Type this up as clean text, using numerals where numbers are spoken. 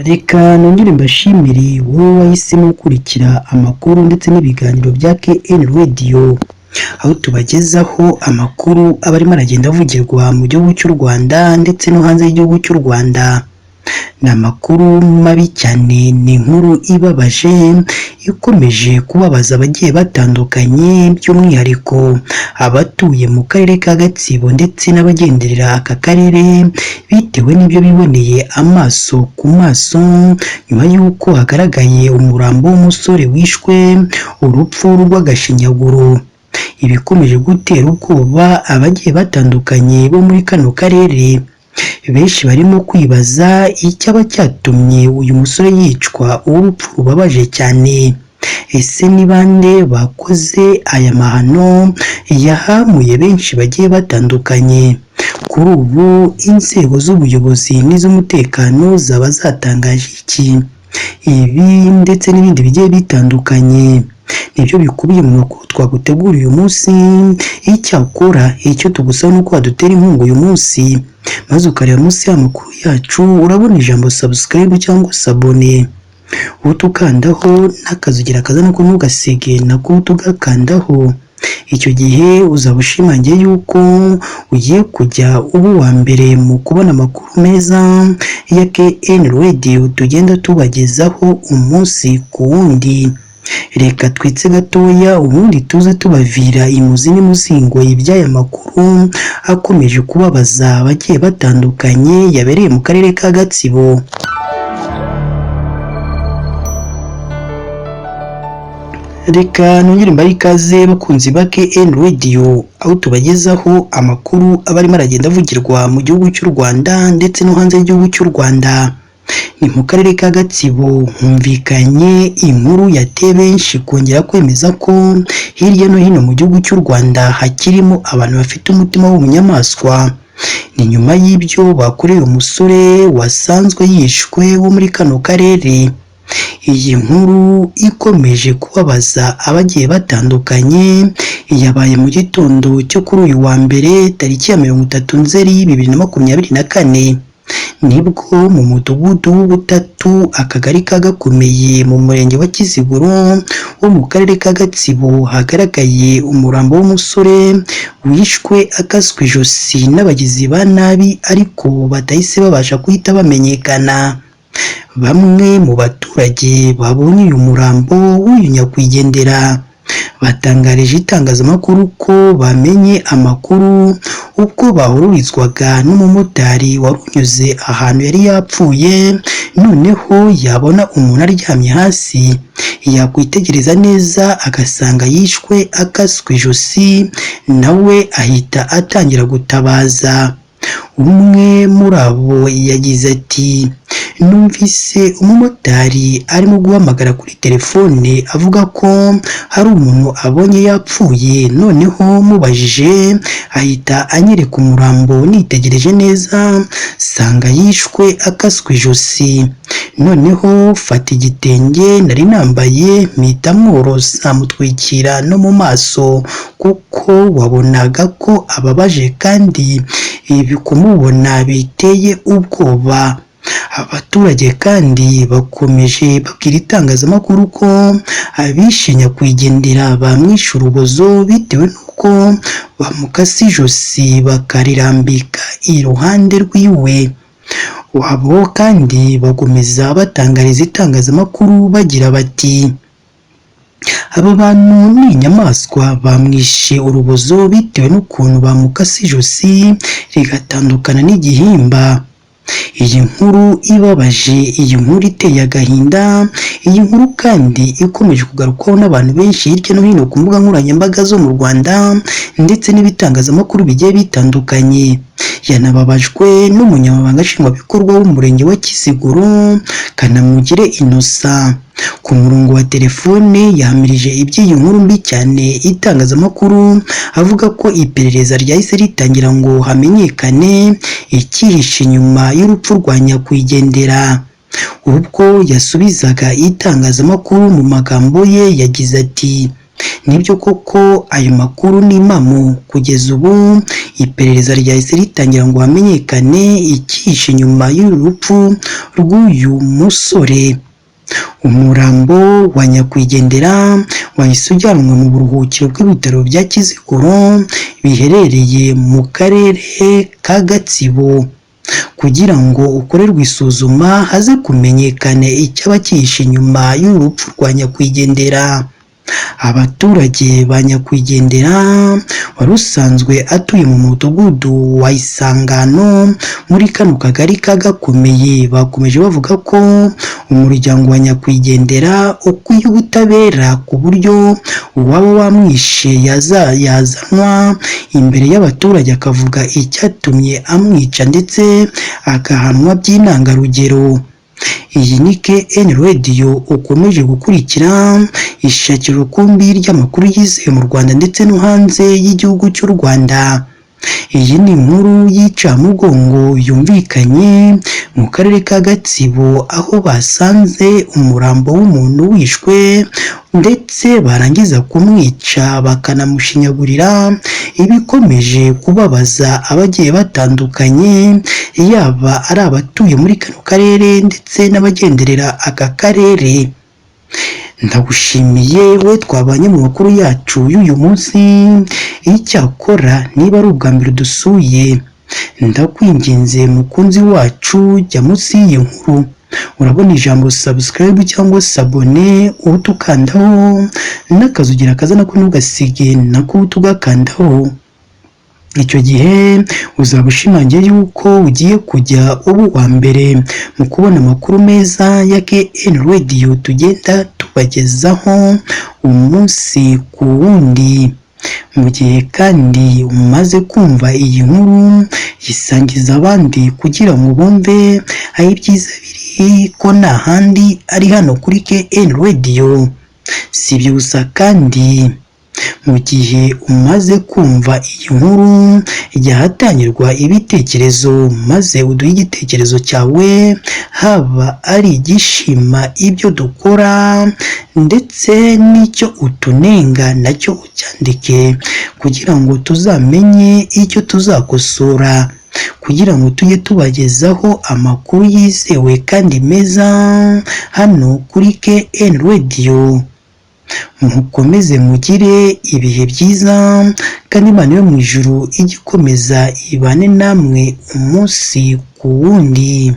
Reka nongere mbashimire wowe wahisemo gukurikira amakuru ndetse n'ibiganiro bya KN Radio, aho tubagezaho amakuru aba arimo aragenda avugirwa mu gihugu cy'u Rwanda ndetse no hanze y'igihugu cy'u Rwanda. Ni amakuru mabi cyane, ni inkuru ibabaje ikomeje kubabaza abagiye batandukanye, by'umwihariko abatuye mu karere ka Gatsibo ndetse n'abagenderera aka karere, bitewe n'ibyo biboneye amaso ku maso nyuma y'uko hagaragaye umurambo w'umusore wishwe urupfu rw'agashinyaguro. Ibikomeje gutera ubwoba abagiye batandukanye bo muri kano karere. Benshi barimo kwibaza icyaba cyatumye uyu musore yicwa urupfu rubabaje cyane. Ese ni bande bakoze aya mahano yahamuye benshi bagiye batandukanye? Kuri ubu inzego z'ubuyobozi n'iz'umutekano zaba zatangaje iki? Ibi ndetse n'ibindi bigiye bitandukanye nibyo bikubiye mu makuru twaguteguriye uyu munsi. Icyakora icyo tugusaba ni uko wadutera inkunga uyu munsi, maze ukareba munsi y'amakuru yacu urabona ijambo subscribe cyangwa s'abonner, utukandaho n'akazugira kaza nako ntugasige nako tugakandaho. Icyo gihe uzaba ushimangiye yuko ugiye kujya uba uwa mbere mu kubona amakuru meza ya KN Radio tugenda tubagezaho umunsi ku wundi. Reka twitse gatoya ubundi tuze tubavira imuzi n'imuzingo iby'aya makuru akomeje kubabaza abagiye batandukanye yabereye mu karere ka Gatsibo. Reka nongere mbahe ikaze bakunzi ba KN Radio, aho tubagezaho amakuru aba arimo aragenda avugirwa mu gihugu cy'u Rwanda ndetse no hanze y'igihugu cy'u Rwanda. Ni mu karere ka Gatsibo humvikanye inkuru yateye benshi kongera kwemeza ko hirya no hino mu gihugu cy'u Rwanda hakirimo abantu bafite umutima w'ubunyamaswa. Ni nyuma y'ibyo bakoreye umusore wasanzwe yishwe wo muri kano karere. Iyi nkuru ikomeje kubabaza abagiye batandukanye, yabaye mu gitondo cyo kuri uyu wa mbere tariki ya 30 Nzeri 2024, nibwo mu mudugudu w'Ubutatu, akagari ka Gakomeye, mu murenge wa Kiziguro wo mu karere ka Gatsibo hagaragaye umurambo w'umusore wishwe akaswe ijosi n'abagizi ba nabi, ariko batahise babasha guhita bamenyekana. Bamwe mu baturage babonye uyu murambo w'uyu nyakwigendera batangarije itangazamakuru ko bamenye amakuru ubwo bahururizwaga n'umumotari wari unyuze ahantu yari yapfuye, noneho yabona umuntu aryamye hasi yakwitegereza neza agasanga yishwe akaswe ijosi, nawe ahita atangira gutabaza. Umwe muri abo yagize ati: "Numvise umumotari arimo guhamagara kuri telefone avuga ko hari umuntu abonye yapfuye, noneho mubajije ahita anyereka umurambo, nitegereje neza nsanga yishwe akaswe ijosi, noneho mfata igitenge nari nambaye mpita mworosa mutwikira no mu maso kuko wabonaga ko ababaje kandi ibi kumubona biteye ubwoba." Abaturage kandi bakomeje babwira itangazamakuru ko abishe nyakwigendera bamwishe urubozo bitewe n'uko bamukase ijosi bakarirambika iruhande rw'iwe. Abo kandi bakomeza batangariza itangazamakuru bagira bati: "Aba bantu ni inyamaswa, bamwishe urubozo bitewe n'ukuntu bamukase ijosi rigatandukana n'igihimba." Iyi nkuru ibabaje, iyi nkuru iteye agahinda, iyi nkuru kandi ikomeje kugarukwaho n'abantu benshi hirya no hino ku mbuga nkoranyambaga zo mu Rwanda ndetse n'ibitangazamakuru bigiye bitandukanye. Yanababajwe n'umunyamabanga nshingwabikorwa w'umurenge wa Kiziguro, Kanamugire Innocent. Ku murongo wa telefone yahamirije iby'iyi nkuru mbi cyane itangazamakuru, avuga ko iperereza ryahise ritangira ngo hamenyekane icyihishe inyuma y'urupfu rwa nyakwigendera. Ubwo yasubizaga itangazamakuru mu magambo ye yagize ati: Nibyo koko ayo makuru ni impamo. Kugeza ubu iperereza ryahise ritangira ngo hamenyekane icyihishe inyuma y'uru rupfu rw'uyu musore. Umurambo wa nyakwigendera wahise ujyanwa mu buruhukiro bw'ibitaro bya Kiziguro biherereye mu karere ka Gatsibo kugira ngo ukorerwe isuzuma, haze kumenyekane icyaba cyihishe inyuma y'uru rupfu rwa nyakwigendera. Abaturage ba nyakwigendera wari usanzwe atuye mu mudugudu wa Isangano muri kano kagari ka Gakomeye bakomeje bavuga ko umuryango wa nyakwigendera ukwiye ubutabera, ku buryo uwaba wamwishe yazanwa imbere y'abaturage akavuga icyatumye amwica ndetse agahanwa by'intangarugero. Iyi ni KN Radio ukomeje gukurikira, ishakira urukumbi ry'amakuru yizewe mu Rwanda ndetse no hanze y'igihugu cy'u Rwanda. Iyi ni inkuru y'incamugongo yumvikanye mu karere ka Gatsibo, aho basanze umurambo w'umuntu wishwe ndetse barangiza kumwica bakanamushinyagurira, ibikomeje kubabaza abagiye batandukanye, yaba ari abatuye muri kano karere ndetse n'abagenderera aka karere. Ndagushimiye we twabanye mu makuru yacu y'uyu munsi. Icyakora niba ari ubwa mbere dusuye, ndakwinginze mukunzi wacu, jya munsi y'iyi nkuru urabona ijambo subscribe cyangwa s'abonner, uhita ukandaho, n'akazugira kaza nako ntugasige, nako uhita ugakandaho. Icyo gihe uzaba ushimangiye yuko ugiye kujya uba uwa mbere mu kubona amakuru meza ya KN Radio tugenda tubagezaho umunsi ku wundi. Mu gihe kandi umaze kumva iyi nkuru, yisangiza abandi kugira ngo bumve aho ibyiza biri, ko nta handi ari hano kuri KN Radio. Si ibyo gusa kandi, mu gihe umaze kumva iyi nkuru, jya ahatangirwa ibitekerezo maze uduhe igitekerezo cyawe, haba ari igishima ibyo dukora ndetse n'icyo utunenga nacyo ucyandike, kugira ngo tuzamenye icyo tuzakosora, kugira ngo tujye tubagezaho amakuru yizewe kandi meza hano kuri KN Radio. Mukomeze mugire ibihe byiza, kandi Imana yo mu ijuru ijye ikomeza ibane namwe umunsi ku wundi.